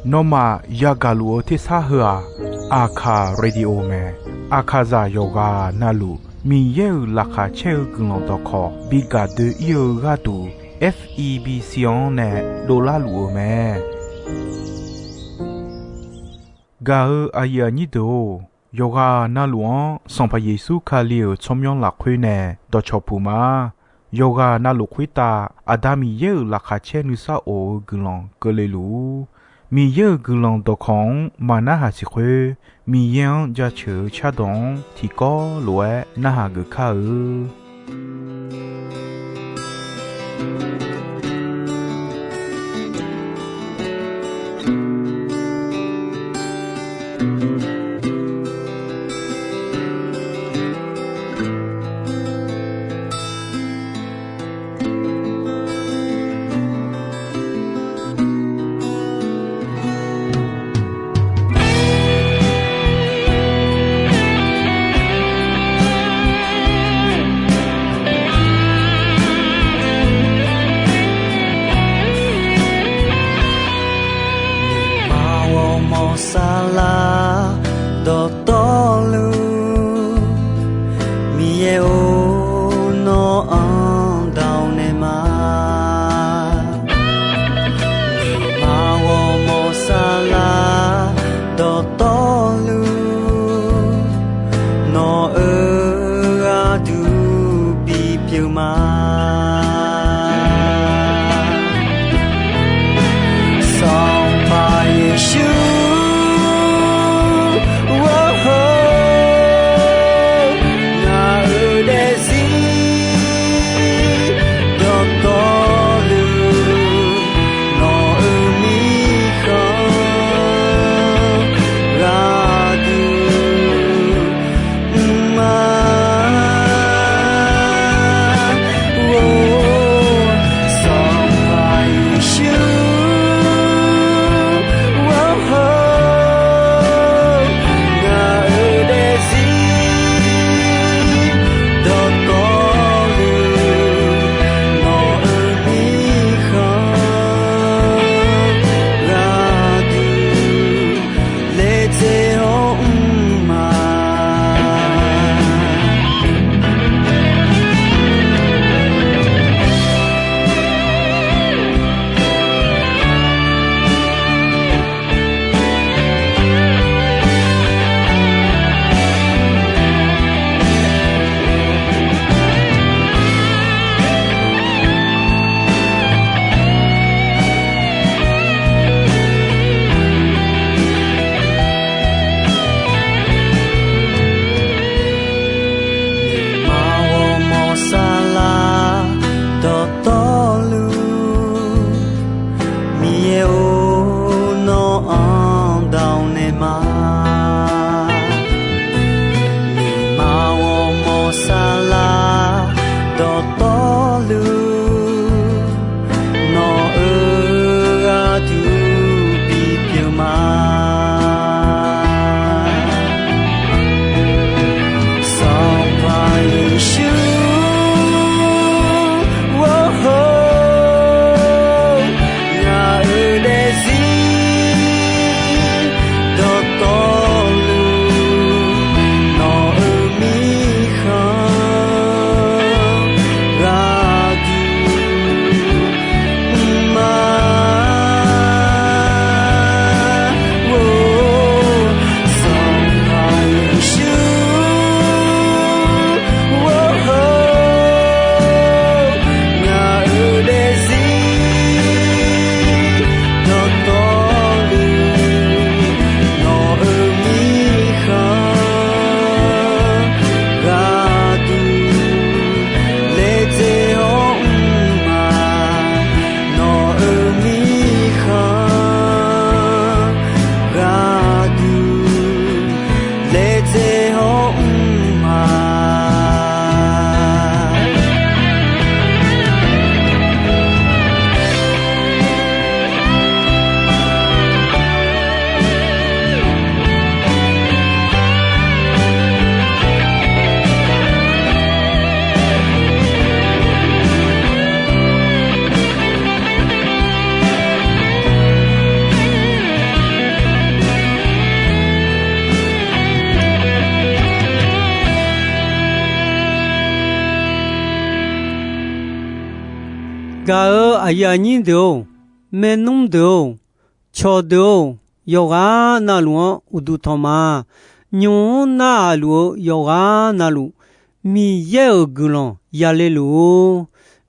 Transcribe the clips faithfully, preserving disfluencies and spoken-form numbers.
Nawmaf yagaq luf-eu tersar heu-aq, Aqkaq Radio mae. Aqkaqzaq yawqghaq navluf Miqyaer-euq laqkhaq caer-eu guiqlanq dawqkawq bi gaq doe-ir-eu gharduq, F E B C-anr nae dovlar luf-eu mae. Gaq-eu aqyuif aqnyir deuq-or, yawqghaq navluf-anr Sanqpaq Yeqsur Kali-euq tsawrmyanr lafkhoer nae dawqcawq puq ma. Yawqghaq navluf khoertav Aqda Miqyaer-euq laqkhaq caer nuisar of-eu guiqlanq keuvle luf-ur. Miqyaer-euq guiqlanq dawqkawq-anr maqnarhaq siq khoer, Miqyaer-anr jaceuq-eu cardawq-anr tiqkawv lof-aer narhaq geuf kar-eu. Gaq-euq aqyuif aqnyir deuq-or, maernmr deuq-or, cawqdeuq-or, yawqghaq navluf-anr uqduq tanq ma. Nymq-mr narhaq luf-eu yawqghaq navluf, Miqyaer-euq guiqlanq yale luf-ur.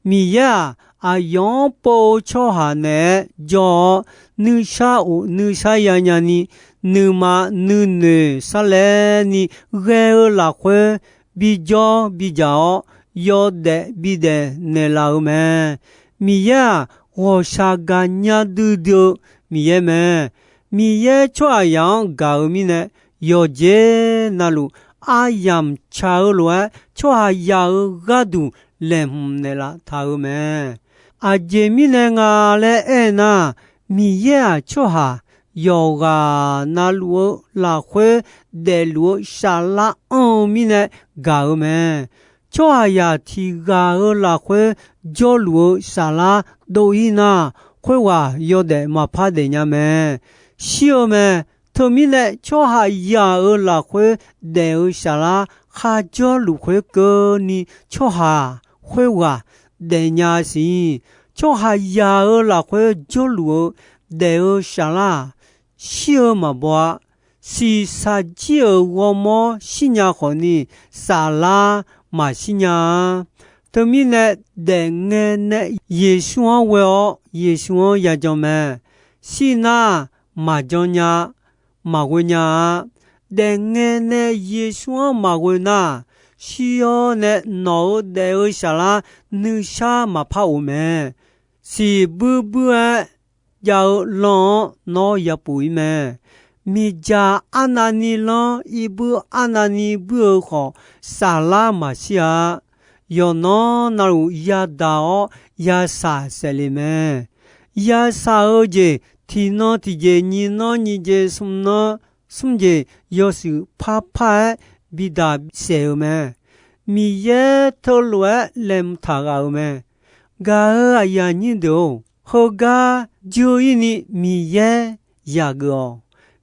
Miqyaer-aq, aqyawf-anr pov-eu tsawrhaq naeq-aer jawr-awr, nuisar of nuisar yanya ni, nuima nuinoeq sarlaer ni ghae-eu lafkhoer bijawr bidzaq-awr, yawdaef bidaef naeqlaf-eu mae. Miqyaer-aq, ghawqshaq gaqnya duidui-eu Miqyaer mae. Miqyaer tsawrhaqzaq-anr gaq-eu mirnae, yawqjeq navluf aryamq tsaq-eu lof-aer, tsawrhaqzaq-euq gharduq laeqhmq naeqlaf taq-eu mae. Aqjeq mirnae nga laer aernar, Miqyaer-aq, tsawrhaq yawqghaq navluf-eu lafkhoer daefluf-eu saflar anr-eu mirnae gaq-eu mae. Tsawrhaqzaq tiq ghaq-euq lafkhoer jawrluf-eu saflar dov-ir nar, khoerghaq yawdaef maqpar daefnya mae. Shir-eu mae. Teumirnae, tsawrhaqzaq-euq lafkhoer daef-eu saflar kharjawr luf khoerkeuvni, tsawrhaq khoerghaq daefnya siq. Tsawrhaqzaq-euq lafkhoer jawrluf-eu daef-eu saflar-aq, shir-eu maqbaw-a. Shiqshaq jir-euq ghawrmawr shirnya khawfni, saflar maqshir nya-a. Teumirnae, daefngae nae Yeqsur-anr ghoe-awr, Yeqsur-anr yajan mae. Shir nar, maqjan nya, maqghoe nya-a. Daefngae nae Yeqsur-anr maqghoe nar, shir-awr nae nawq-euq daef-eu saflar nuisar maqpar of mae. Siqbuir buir-aer jav-eu lan-anr nawr yapuf-ir mae. Miqdzaq arnavni lanr, irbuir arnavni buir-eu khawf, saflar maqshir-a. Yawqnan navluf yadaq-awr yashaq saef le mae. Yashaq-eu jeq tiqnan tiqjeq, nyiq nanr nyiq jeq, smq nanr smr jeq yawshuif parpar-aer bidaq bisaef-eu mae. Miqyaer teulof-aer laeqhmq taq ghaq-euq mae. Gaq-euq aqyuif aqnyir deuq-or, heugar jeur-ir ni Miqyaer yaqgeuf-awq.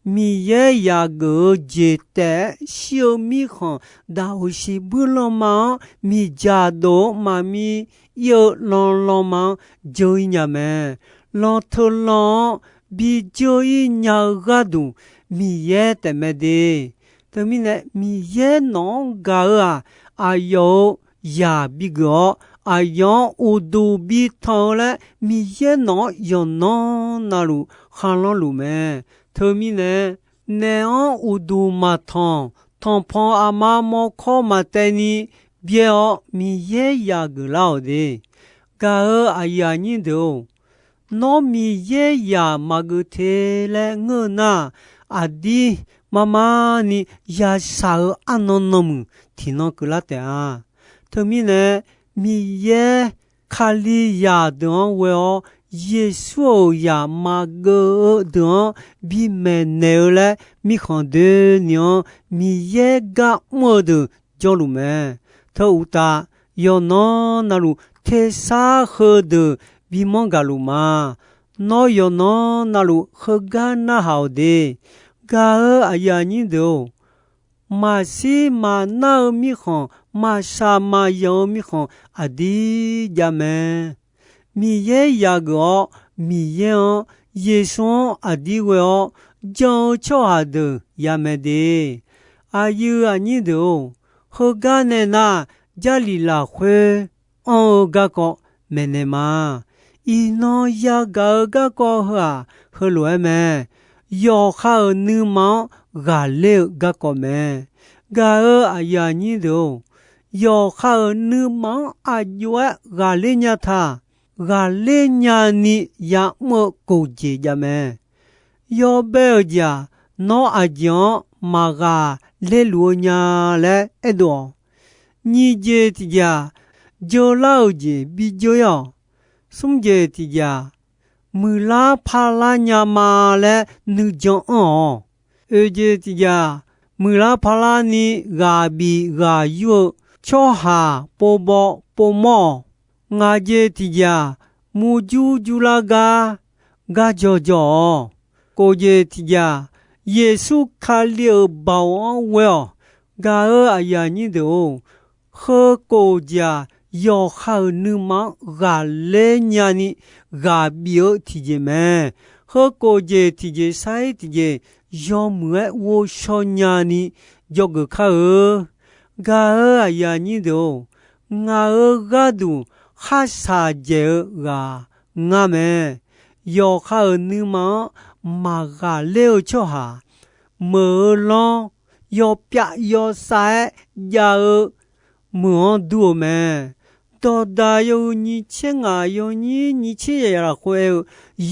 Miqyaer yaqgeuf-eu jeq taef-aer shir-eu mirkhanq, daqoq siqbuir lanma-anr miqdzaq dof-eu maqmir ir-eu lan lanma-anr jeur-ir nya mae. Lan teulan-anr bijeur-ir nya-eu gharduq Miqyaer taef mae de. Teumirnae, Miqyaer nawq-anr gaq-eu-aq, aqyawf-euq zaq bigeuf-awr, aqyawf-anr uqduq bitanq-eu laer, Miqyaer nawq-anr yawqnan navluf kharlanr luf mae. Teumirnae, naef-anr uqduq maqtanq, tanqpanq aqma mawrkawr maqtaev ni byae-awr, Miqyaer yaqgeuf lar-awq de. Gaq-euq aqyuif aqnyir deuq-or, nawr Miqyaer yaq maqgeuf te laer ngeur-eu nar, aqdir marmar ni yashaq-eu arnan nanmuiq tiqnan keuvlar taef-a. Teumirnae, Miqyaer Kalizaq deuq-anr ghoe-awr, Yeqsur-euq zaq maqgeuf-eu deuq-anr bimaeq naeq-eu laer, mirkhanq doeni-anr Miqyaer gar mr-eu deuq jawrluf mae. Teu uqtaf, yawqnan navluf tersar heudeuq bimanr gaqluf ma. Nawr yawqnan navluf heugar narhaq-awq de. Gaq-euq aqyuif aqnyir deuq-or, maqshir maqnar-eu mirkhanq, maqshaq maqyanq-eu mirkhanq aqdir jav mae. Miqyaer yaqgeuf-awr, Miqyaer-anr, Yeqsur-anr aqdir ghoe-awr jan-eu tsawrhaq deuq ya mae de. Aqyuif aqnyir deuq-or, heugar nae nar, Jarlif lafkhoer anr-eu garkawv maeqnaeq ma. Iqnan yagaq-eu garkawv heu-aq, heulof-aer mae. Yawqha-euq nuima-anr ghaqler-eu garkawv mae. Gaq-euq aqyuif aqnyir deuq-or, yawqha-euq nuima-anr aqjox-aer ghaqler nya taq. Ghaqler nyani ya'mr-eu kof jeq jav mae. Yawbae-euq jeq-aq, nawr aqjeq-anr maqghaqler luf-eu nya laer aerdov-awq. Nyiq jeq tiq jeq-aq, jeular-euq jeq bijeur-ir-awq. Smr jeq tiq jeq-aq, muiqlar parlar nya ma laer nuijan anr-awq. Oeq jeq tiq jeq-aq, muiqlar parlar ni ghaq bif ghaq yur-eu tsawrhaq povbaw povmawr-awq. Ngaq jeq tiq jeq-aq, murjur jurlar gar gar jaw jaw-awq. Kof jeq tiq jeq-aq, Yeqsur Kali-euq baoq-anr ghoe-awq. Gaq-euq aqyuif aqnyir deuq-or, heu kof jeq-aq, yawqha-euq nuima-anr ghaqler nyani ghaq bif-eu tiqjeq mae. Heu kof jeq tiqjeq sar-ir tiqjeq yawmuiq-aer ghovshaw nyani dzawgeuf kar-eu. Gaq-euq aqyuif aqnyir deuq-or, ngaq-euq gharduq kharshaq dzaeq-eu ghaq ngar mae. Yawqha-euq nuima-anr maqghaqler-eu tsawrhaq, meuq-eu lanr yawpyav yawsav-aer jav-eu meuq-anr dur-eu mae. Dawqdaq yawhuiq nyiq tser ngaq yawnyir nyiq tser yaeq lafkhoer aer-eu,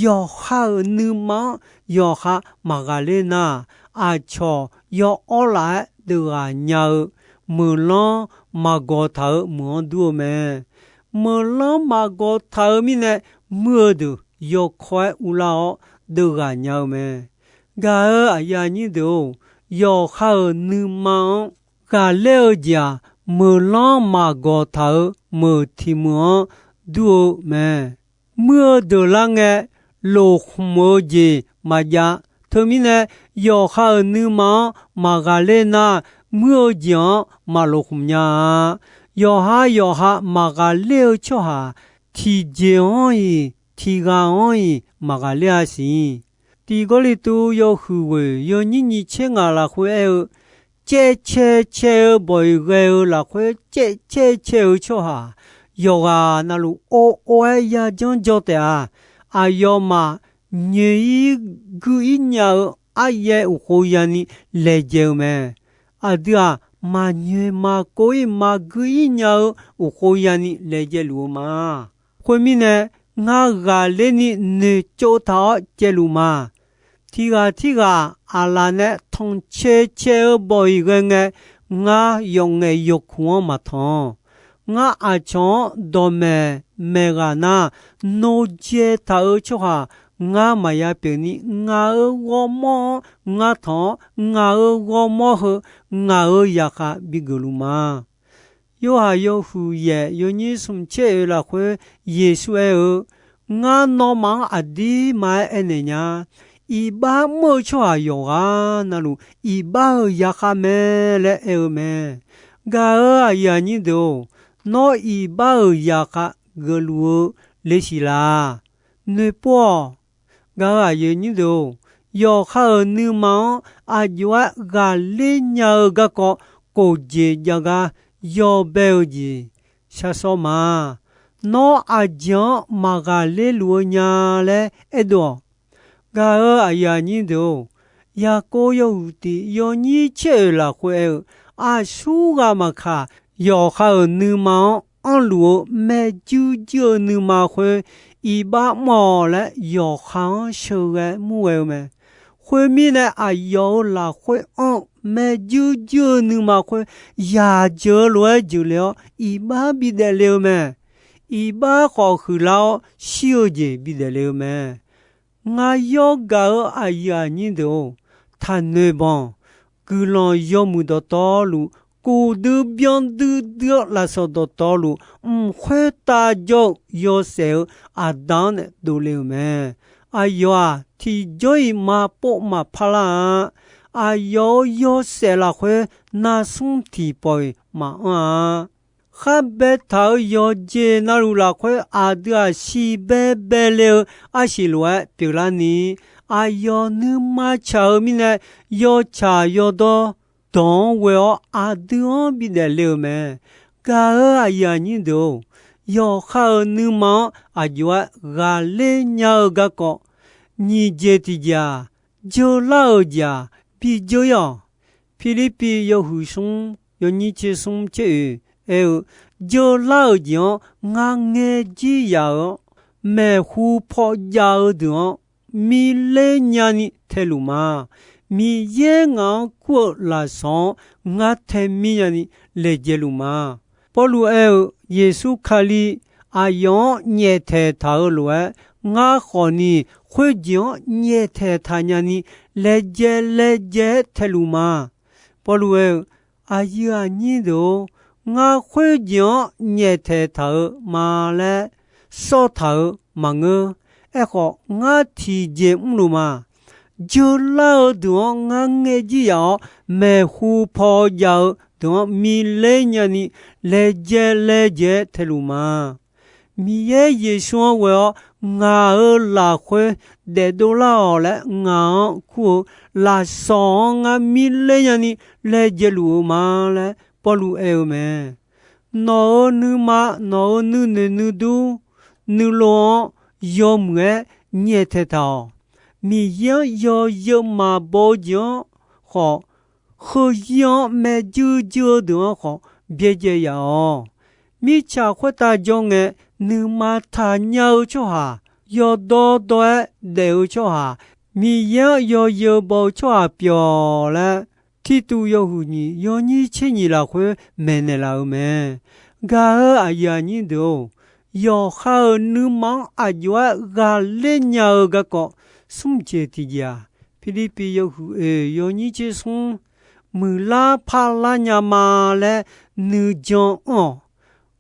yawqha-euq nuima-anr yawqha maqghaqler nar, aqcawq yawawr laf-aer deuvghaq nya-eu meuq lanr maqgawq taq-euq meuq-anr dur-eu mae. Meuq lanr maqgawq taq-eu mirnae, muir-eu deuq yawkawr-aer uvlar-awr deuvghaq nya-eu mae. Gaq-euq aqyuif aqnyir deuq-or, yawqha-euq nuima-anr ghaqler-eu jeq-aq, meuq lanr maqgawq taq-euq meuq tiq meuq-anr dur-eu mae. Muir-eu deuq lar ngae, loqkhmq-eu jeq maqjav. Teumirnae, yawqha-euq nuima-anr maqghaqler nar, muir-eu jeq-anr maqloqkhmq nya-a. Yawqha yawqha maqghaqler-eu tsawrhaq, tiqjeq-anr-iq tiqghaq-anr-iq maqghaqler-a siq. Tiq Gawrliqtu yawhuiq ghoeq yawnyir nyiq tser ngaq lafkhoer aer-eu, caevcae cae-eu bawq-iq ghae-eu lafkhoer caevcae cae-eu tsawrhaq, yawqghaq navluf or or-aer yajanr jaw taef-a. Aqyawfmaf nyoeq-ir gui-ir nya-eu aryaer uqkhov yani laejae-eu mae. Aqdui-aq, maqnyoeq maqkov-ir maqgui-ir nya-eu uqkhov yani laejae luf-eu ma. Khoermirnae, ngar ghaqler ni noeqtsov taq-awr caevluf ma. Tiqghaq tirghaq aqlaf nae tanqcae cae-eu bawq-iq ghae ngae, ngar yawf ngaef yawq kuq-anr maqtanq. Ngar aqcawq-anr dawqmaeq maeqghaq nar, nojae taq-eu tsawrhaq ngar maqya pyeuf ni, ngaq-euq ghawrmawr-anr ngar tanq-awr, ngaq-euq ghawrmawr heu ngaq-euq zaqkhav bigeuf luf ma. Yorhaq yawhuiq yaef yawnyir smq tser oeq lafkhoer Yeqsur aer-eu, Ngar nawmaf-anr aqdirma-aer aernaeq nya. Iqbax mr-eu tsawrhaq yawqghaq navluf, iqbax-euq zaqkhav mae laer aer-eu mae. Gaq-euq aqyuif aqnyir deuq-or, nawr iqbax-euq zaqkhav geufluf-eu lesiq laq? Noeqpov-awq. Gaq-euq aqyuif aqnyir deuq-or, yawqha-euq nuima-anr aqjox-aer ghaqler nya-eu garkawv, kof jeq jav gar yawbae-eu jeq sharsawr ma. Nawr aqjeq-anr maqghaqler luf-eu nya laer aerdov-awq. Gaq-euq aqyuif aqnyir deuq-or, Yaqkov yawhuiq tiq yawnyir tser oeq lafkhoer aer-eu, aqsurghaq maqkaq, yawqha-euq nuima-anr anrluf-eu maerjuir juir-eu nuima khoer iqbax mr-awq laer yawqha-anr sheuqghae murghae-eu mae. Khoermirnae, aqyawf-euq lafkhoer anr-eu maerjuir juir-eu nuima khoer yaq jeuq-eu lof-aer jeuqle-awr, iqbax bidaef le-eu mae. Iqbax khawf huiqlar-awr shir-eu jeq bidaef le-eu mae. Ngar yawr gaq-euq aqyuif aqnyir deuq-or, taqnoeq banq. Guiqlanq yawmuiq dawqtawvluf, kuvdui byan duidui-eu lafsawq dawqtawvluf, mq khoertav jawr-eu yawshaef-eu aqda-anr nae dovle-euq mae. Aqyawf-aq, tiqjawr-iq maqpov maqpar lar-a. Aqyawf-euq yawshaef lafkhoer narsmr tiqpawf-iq maqanr-a. Khar baetaq-euq yawqjeq navluf lafkhoer aqdui-aq, shiq baebae le-eu arsiq lof-aer pyeuflarni, aqyawf nuima tsaq-eu mirnae, yawtsaq yawdawr dawq-anr ghoe-awr aqdui-anr bidaef le-euq mae. Gaq-euq aqyuif aqnyir deuq-or, yawqha-euq nuima-anr aqjox-aer ghaqler nya-eu garkawv, nyiq jeq tiqjeq-aq, jeular-euq jeq-aq, bi jeur-ir-awq. Pirlirpiv yawhuiq smr yawnyir tser smr tser oeq aer-eu, jeular-euq jeq-anr ngar ngaer jir yaf-eu-anr, maeqhu paw jav-eu deuq-anr miqler nyani taeluf ma. Miqyaer ngaq-anr kur-eu lafsawq-anr ngar tae mir nyani laejae luf ma. Pawrluv aer-eu, Yeqsur Kali aqyawf-anr nyaeftaeq taq-eu lof-aer, ngar khawfni khoerjeq-anr nyaeftaeq taq nyani laejae laejae-aer taeluf ma. Pawrluv aer-eu, aqyuif aqnyir deuq-or, ngar khoerjeq-anr nyaeftaeq taq-eu ma laer sawr taq-eu maqngeur. Aerkhawf, ngar tiqjeq mrluf ma. Jeular-eu deuq-anr ngar ngaer jir yaf-awr, maeqhu paw jav-eu deuq-anr miqler nyani laejae laejae-aer taeluf ma. Miqyaer Yeqsur-anr ghoe-awr ngaq-euq lafkhoer daefdov lar-awq laer ngaq-anr kur-eu lafsawq-anr ngar miqler nyani laejae luf-eu ma laer Pawrluv aer-eu mae. Nawq-euq nuima, nawq-euq nuinoeq nuidur, nuilov-anr yawmuiq-aer nyaeftaeq taq-awq. Miqyaer-anr yawzeu maqbaw-eu jeq-anr khawf, heuzir-anr maerjuir juir-eu deuq-anr khawf byaerdzae yaf-awq. Mirtsaq khoertav jawr ngae, nuima taqnya-eu tsawrhaq, yawdawr dawr-aer daef-eu tsawrhaq, Miqyaer-anr yawzeu baw-eu tsawrhaq pyawq laer, Tirtuv yawhuiq nyiq yawnyir tser nyiq lafkhoer maeqnaeq laf-euq mae. Gaq-eu aqyuif aqnyir deuq-or, yawqha-euq nuima-anr aqjox-aer ghaqler nya-eu garkawv smr jeq tiqjeq-aq, Pirlirpiv yawhuiq oeq yawnyir tser smr, muiqlar parlar nya ma laer nuijan anr-awq.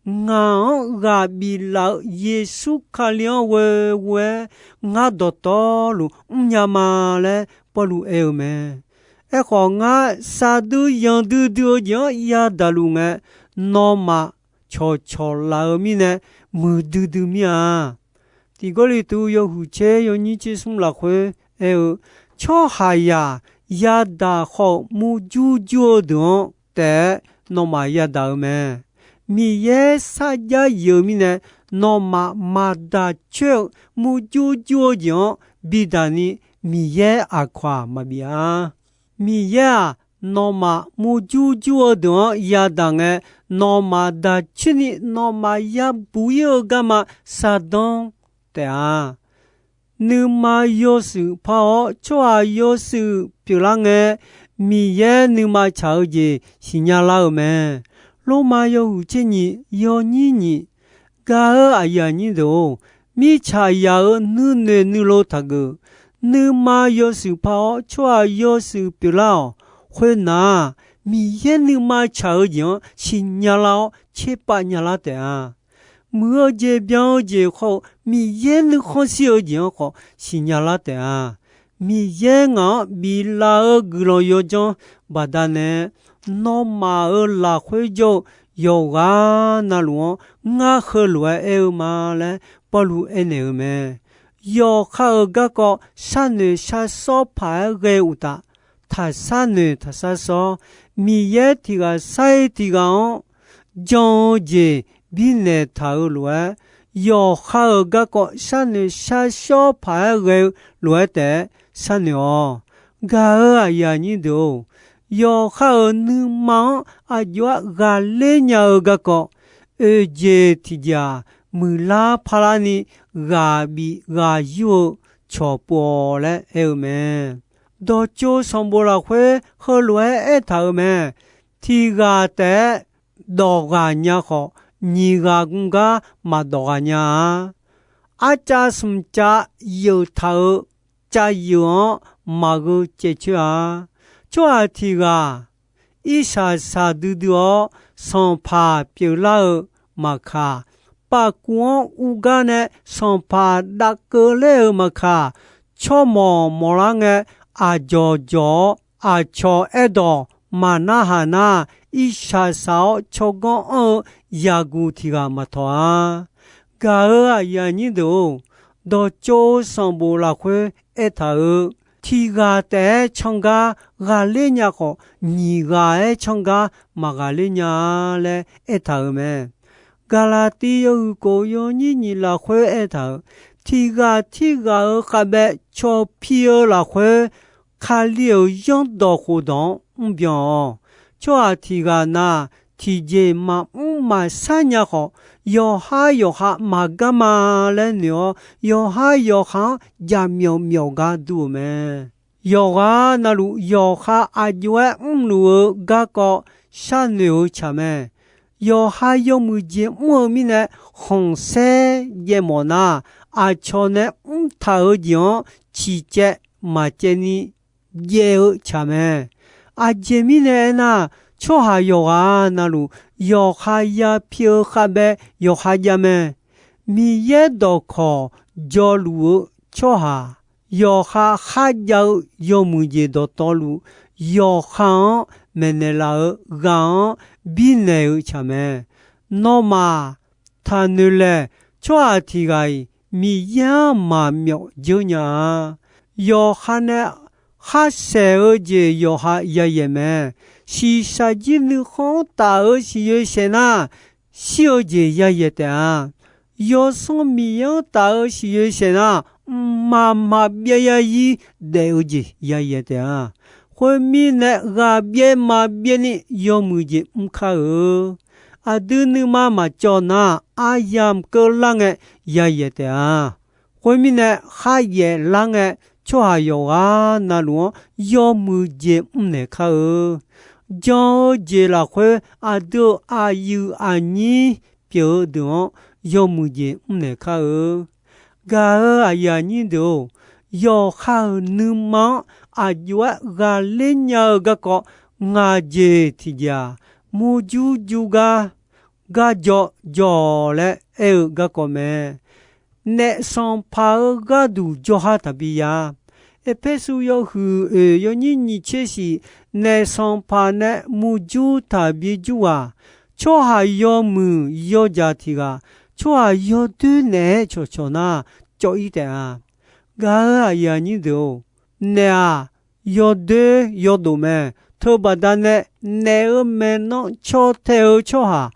Ngaq-anr ghaq biflaf-eu Yeqsur Kali-anr ghoe ghoe-aer ngar dawqtawvluf mrnya ma laer Pawrluv aer-eu mae. Aerkhawf, ngar sar duir yan duidui-eu jeq-anr yadaq luf ngae, nawmaf cawqcawq laf-eu mirnae muiqdui dui mir-a. Tiq Gawrliqtu yawhuiq tser yawnyir tser smr lafkhoer aer-eu, tsawrhaqzaq yadaq khawf murjur jur-eu deuq-anr taef-aer nawmaf yadaq-eu mae. Miqyaer sarjax yif-eu mirnae, nawmaf maqdaq coer-eu murjur jur-eu jeq-anr bidaq ni Miqyaer aqkawq-aq maqbif-a. Miqyaer-aq, nawmaf murjur jur-eu deuq-anr yadaq ngae, nawmaf daq coer ni nawmaf yabuq ir-eu garma shardanr taef-a. Nuima yawshuif par-awr tsawrhaq yawshuif pyeuflar ngae, Miqyaer nuima tsaq-eu jeq siqnya lar-euq mae. Lormav yawhuiq tser nyiq yawnyir nyiq, gaq-eu aqyuif aqnyir deuq-or, mirtsaqzaq-euq nuinoeq nuilov taqgeuf, nuima yawshuif par-awr tsawrhaq yawshuif pyeuflar-awq. Khoernar, Miqyaer nuima tsaq-eu jeq-anr siqnya lar-awr tserpav nya lar taef-a. Muiq-eu jeq byan-eu jeq khawr-eu Miqyaer nuikhanr shir-eu jeq-anr khawf siqnya lar taef-a. Miqyaer ngaq-anr biflaf-eu guiqlanq yawdzanr baqdanae, nawmaf-euq lafkhoer jawr-eu yawqghaq navluf-anr ngar heulof-aer aer-eu ma laer Pawrluv aernaeq-eu mae. Yawqha-euq garkawv sharnoeq shar sawr paq-aer ghae-eu uqtaf, taqshar noeq taqshar sawr, Miqyaer tiq ghaq sar-ir tiq ghaq-anr jan-eu jeq birnaeq taq-euq lof-aer, yawqha-euq garkawv sharnoeq shar sawr paq-aer ghae-eu lof-aer taef-aer sharnoeq-awq. Gaq-eu aqyuif aqnyir deuq-or, yawqha-euq nuima-anr aqjox-aer ghaqler nya-eu garkawv, oeq jeq tiqjeq-aq, muiqlar parlar ni ghaq bif ghaq yur-eu cawq pov-awq laer aer-eu mae. Dawqtsov sanqbof lafkhoer heulof-aer aertaq-euq mae. Tiq ghaq taef-aer dawq ghaq nya khawf, nyiq ghaq gu gar maqdawq ghaq nya-a. Arcav smq cav yeuf taq-euq cav yeuf-anr maqgheu caev coer-a. Tsawrhaq tiq ghaq irshaq shaqdui dui-awr sanqpaq pyeuflar-eu maqkaq, pavkuv-anr uvgar nae sanqpaq dav keuv ler-eu maqkaq, tsawrmawq mawqlar ngae, aqdzawq dzawq-awr aqcawq aerdawq maqnarhaq nar, irshaq shaq-awr tsawrganr anr-eu yaqguq tiq ghaq maqtawq-a. Gaq-eu aqyuif aqnyir deuq-or, dawqtsov sanqbof lafkhoer aertaq-euq, tiq ghaq taef-aer can gar ghaqler nya khawf, nyiq ghaq-aer can gar maqghaqler nya-a laer aertaq-euq mae. Gaqlaqtiv yawhuiq kof yawnyir nyiq lafkhoer aertaq-euq, tiq ghaq tirghaq-euq khavbae cawq pi-eu lafkhoer, Kali-euq zanrdawq khofdawq-anr mrbyan-awq. Tsawrhaq tiq ghaq na tiqjeq maqmr maqshar nya khawf, yawqhar yawqha maqgar ma laer noeq-awr, yawqhar yawqha-anr jaqmyawf myawf gar dur-euq mae. Yawqghaq navluf yawqha aqjox-aer mrluf-eu garkawv sharnoeq-eu tsaq mae. Yawqha yawmuiq jeq mr-eu mirnae khanqsaer jaev mawf nar, aqcawq nae mrtaq-euq jeq-anr ciqcaev maqcaev ni jaev-eu tsaq mae. Aqjeq mirnae aernar, tsawrhaq yawqghaq navluf yawqha ya pi-eu khavbae yawqha jav mae. Miqyaer dawqkawq jawluf-eu tsawrhaq, yawqha kharjav-eu yawmuiq jeq dawqtawvluf, yawqha-anr maeqnaeq laf-euq ghaq-anr birnaeq-eu tsaq mae. Nawmaf taqnoeq laeq, tsawrhaq tiq ghaq-iq Miqyaer-anr maqmyawf dzeur nya-a. Yawqha nae kharsaeq-eu jeq yawqha yayaeq mae. Shiqshaq jir nuikhanr-anr taf-euq siqyoeq saeq nar, shir-eu jeq yayaeq taef-a. Yawsanr Miqyaer-anr taf-euq siqyoeq saeq nar, mqmaq maqbyav zarzir daef-eu jeq yayaeq taef-a. Khoermirnae, ghaqbyaev maqbyaev ni yawmuiq jeq mr kar-eu. Aqdui nuima maqcawv nar, aryamq keuvlar ngae yayaeq taef-a. Khoermirnae, kharyaef lar ngae, tsawrhaq yawqghaq navluf-anr yawmuiq jeq mrnaeq kar-eu. Jan-eu jeq lafkhoer aqdui-euq aqyuif aqnyir pyeuf-eu deuq-anr yawmuiq jeq mrnaeq kar-eu. Gaq-euq aqyuif aqnyir deuq-or, yawqha-euq nuima-anr aqjox-aer ghaqler nya-eu garkawv ngaq jeq tiqjeq-aq, murjur jur gar, gar jaw jaw-awq laer aer-eu garkawv mae. Naef sanqpaq-eu gharduq jawrha taqbi ya. Erpersu yawhuiq oeq yawnyir nyiq tser shif, naef sanqpaq nae murjur taqbi jur ghaq, tsawrhaq yawmuiq yawjaq tiq ghaq, tsawrhaq yawdoer naeq-aer cawqcawq nar, cawv-ir taef-a. Gaq-euq aqyuif aqnyir deuq-or, naef-aq, yawdoer yawdof mae. Teubaqda nae naef-euq maeqnan caw tae-eu tsawrhaq,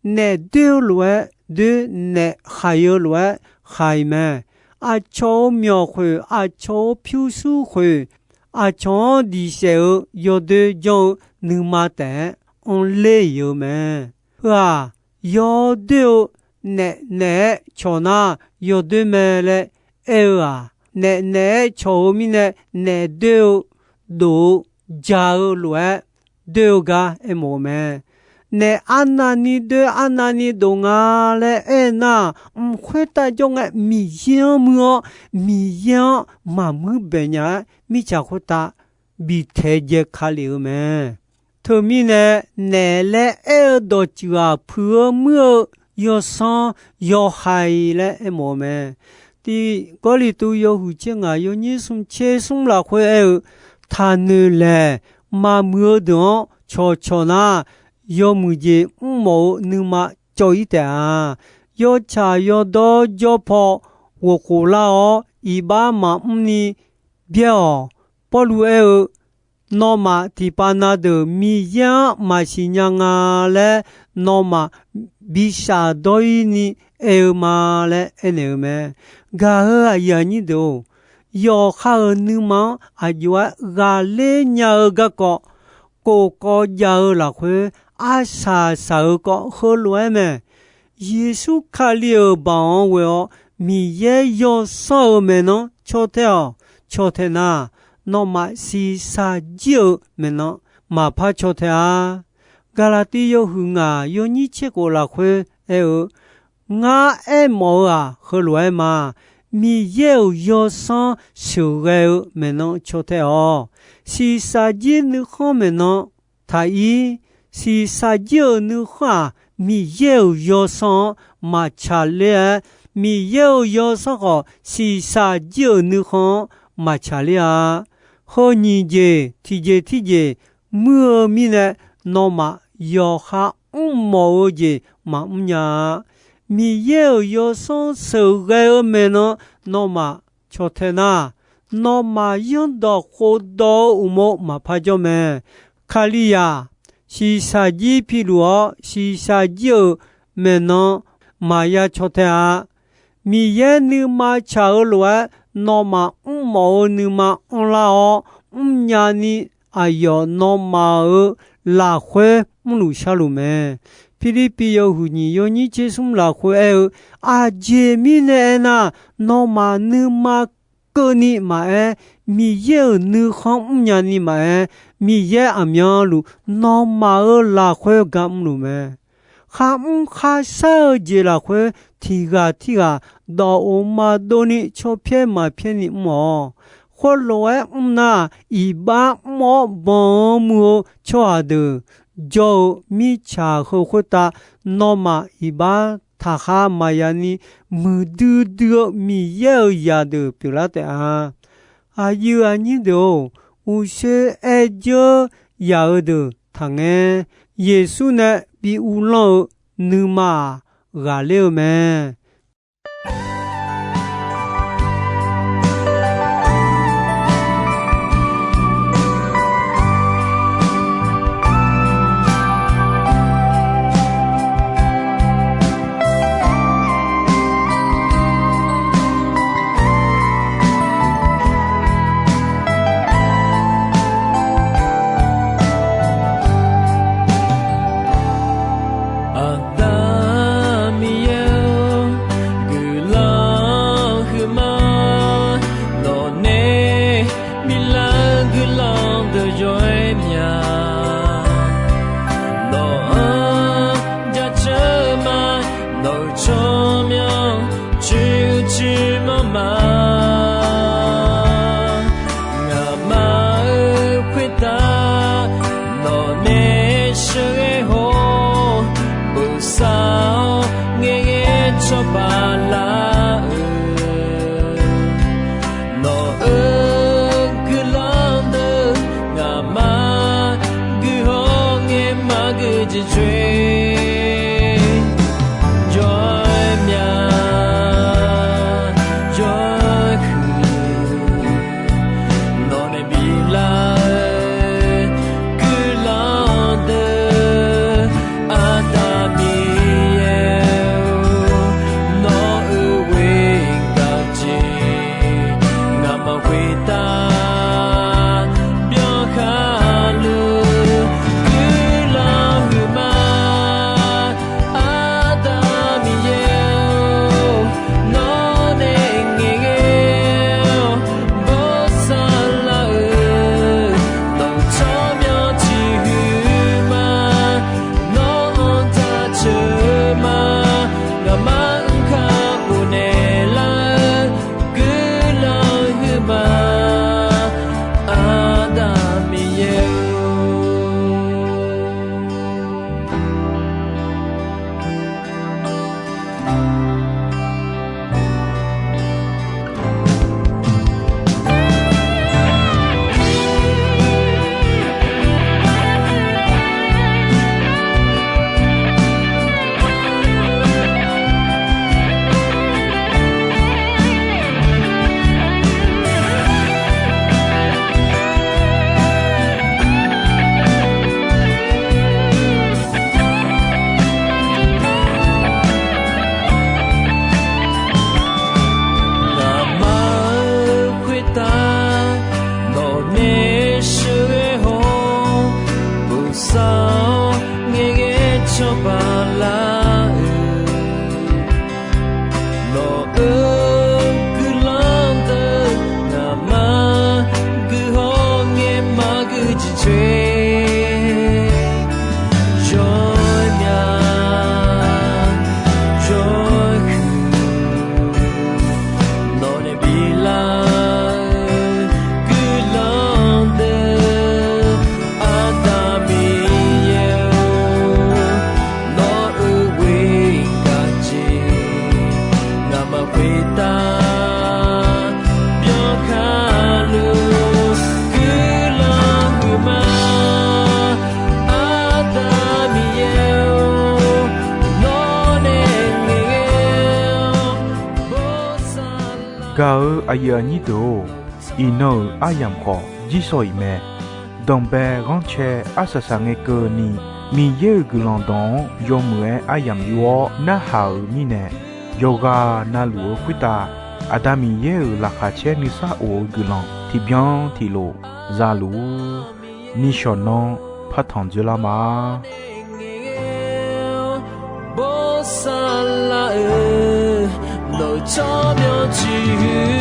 naef doer-eu lof-aer doer, naef khaiq-eu lof-aer khaiq mae. Aqcawq-euq myawq khoeq, aqcawq-euq pyurshuir khoeq, aqcawq-anr diq saef-eu yawdoer janr-eu nuima taef-aer anrler-iq-eu mae. Heu-aq, yawdoer-eu naef naeq-aer cawq nar, yawdoer mae laer aer-eu-aq, naef naeq-aer cawq-eu mirnae, naef doer-eu dof-eu ja-eu lof-aer doer-eu gar aermawf-eu mae. Naef arnavni doer, arnavni dof nga laer aer nar, mq khoertav jawr ngae Miqyaer-anr muir-awr, Miqyaer-anr maqmuir baeq nya-aer, mirtsaq khoertav bi taejae ka lef-eu mae. Teumirnae, naef laer aer-eu dawqtsuif-aq, puiq-eu muir-eu yawsanr yawhaiq laer aermawf-eu mae. Tiq Gawrliqtu yawhuiq tser ngaq yawnyir smr tser smr lafkhoer aer-eu, taqnoeq laeq maqmuiq-eu deuq-anr cawqcawq nar, yawmuiq jeq mrmawf-eu nuima cawv-ir taef-a. Yawtsaq yawdawr jawr paw ghofkhof lar-awr, iqbax maqmr ni byaer-awq. Pawrluv aer-eu, nawmaf tiqpav na deuq Miqyaer-anr maqsiq nya nga laer, nawmaf bi shafdawr-ir ni aer-eu ma laer aernaeq-eu mae. Gaq-euq aqyuif aqnyir deuq-or, yawqha-euq nuima-anr aqjox-aer ghaqler nya-eu garkawv, kofkawv jav-eu lafkhoer arsaq saq-eu kawv heulof-aer mae. Yeqsur Kali-euq baoq-anr ghoe-awr Miqyaer yawsanr-euq maeqnan caw tae-awq. Caw tae nar, nawmaf shiqshaq jir-euq maeqnan maqpar caw tae-a. Gaqlaqtiv yawhuiq ngaq yawnyir tser khof lafkhoer aer-eu, ngar aermawf-eu-aq, heulof-aer ma. Miqyaer-euq yawsanr sheuqghae-eu maeqnan caw tae-awq. Shiqshaq jir nuikhanr maeqnan taq-ir. Shiqshaq jir-euq nuikhanr-aq, Miqyaer-euq yawsanr-anr maqtsaq ler-aer, Miqyaer-euq yawsanr khawf shiqshaq jir-euq nuikhanr-anr maqtsaq ler-a. Heu nyiq jeq tiqjeq tirjeq muir-eu mirnae, nawmaf yawqha mrmawf-eu jeq maqmr nya-a. Miqyaer-euq yawsanr sheuqghae-eu maeqnan nawmaf caw tae nar, nawmaf yanrdawq khofdawq-eu uqmov maqpar jawr mae. Kalizaq shiqshaq jir piluf-awr, shiqshaq jir-euq maeqnan maqya caw tae-a. Miqyaer nuima tsaq-eu lof-aer, nawmaf mrmawf-eu nuima anrlar-awr, mrnya ni aqyawf nawmaf-euq lafkhoer mrluf sharluf mae. Pirlirpiv yawhuiq nyiq yawnyir tser smr lafkhoer aer-eu, aqjeq mirnae aernar, nawmaf nuima keuvni maqaer, Miqyaer-euq nuikhanr mrnya ni maqaer, Miqyaer aqmyanluf nawmaf-euq lafkhoer ga mrluf mae. Kharmr kharshar-eu jeq lafkhoer tiq ghaq tirghaq dawq of maqdov ni caw pyaer maq pyaer ni mr-awq. Khoerlof-aer mr nar, iqbax mr-awr banq-eu muiq-eu tsawrhaq deuq jawr-eu mirtsaq heu khoertav nawmaf iqbax taqkhar maqya ni muiqdui dui-eu Miqyaer-euq zaqdeuq pyeuflar taef-a. Aqyuif aqnyir deuq-or, uqshoe aer dzeur yaq-eu deuq taqngaer. Yeqsur nae bi uvlanr-eu nuima-aq, ghaqler-eu mae. Aqda Miqyaer-or, guiqlanq huiqma, nawqnae biflar-eu guiqlanq deuq yawr-aer mya. Nawq-anr jaceuq-eu ma, nawq-euq tsawrmyanr coer-eu coer manr ma. Ngaqma-euq khoertav nawqnae sheuqghae haw-awr, bosav-awr ngaeqghae cawba lar-eu nawq-euq guiqlanq deuq, ngaqma guiqhaw ngae maqgui jeq coer, yawr-aer mya, yawr-aer huiq. Nawqnae biflar-eu guiqlanq deuq, Aqda Miqyaer-or, nawq-euq ghoer gaq jeq, ngaqma khoertav byankhar luf guiqlanq huiqma. Aqda Miqyaer-or, nawqnae ngaeqghae-awr bosav lar-eu, nawq-euq tsawrmyanr ciqhuiq ma, nawq-anr jaceuq-eu ma, ngaqma-anr kakhof naeqlar-eu guiqlanq huiqma. Aqda Miqyaer-or. Ngaqma-euq khoertav nawqnae sheuqghae haw-awr, bosav-awr ngaeqghae cawba lar-eu nawq-euq guiqlanq deuq, ngaqma guiqhaw ngae maqgui jeq coer, yawr-aer mya, yawr-aer huiq. Nawqnae biflar-eu guiqlanq deuq, Aqda Miqyaer-or, nawq-euq ghoer gaq jeq, ngaqma khoertav byankhar luf guiqlanq huiqma. Aqda Miqyaer-or, nawqnae ngaeqghae-awr bosav lar. Gaq-eu aqyuif aqnyir deuq-or, iqnan-euq aryamq khawf jirsawq iq mae. Danqbae ghanrcae arsaq saqngae keuvni, Miqyaer-euq guiqlanq dawq-anr yawmuiq-aer aryamq yur-awr narhaq-euq mirnae, yawqghaq na luf-eu khoertav Aqda Miqyaer-euq laqkhaq caer nuisar of-eu guiqlanq tiqbyan tiqlof za luf-ur. Nishawq nanr partanq dzoerlar ma. Bosav lar-eu, nawq-euq tsawrmyanr ciqhuiq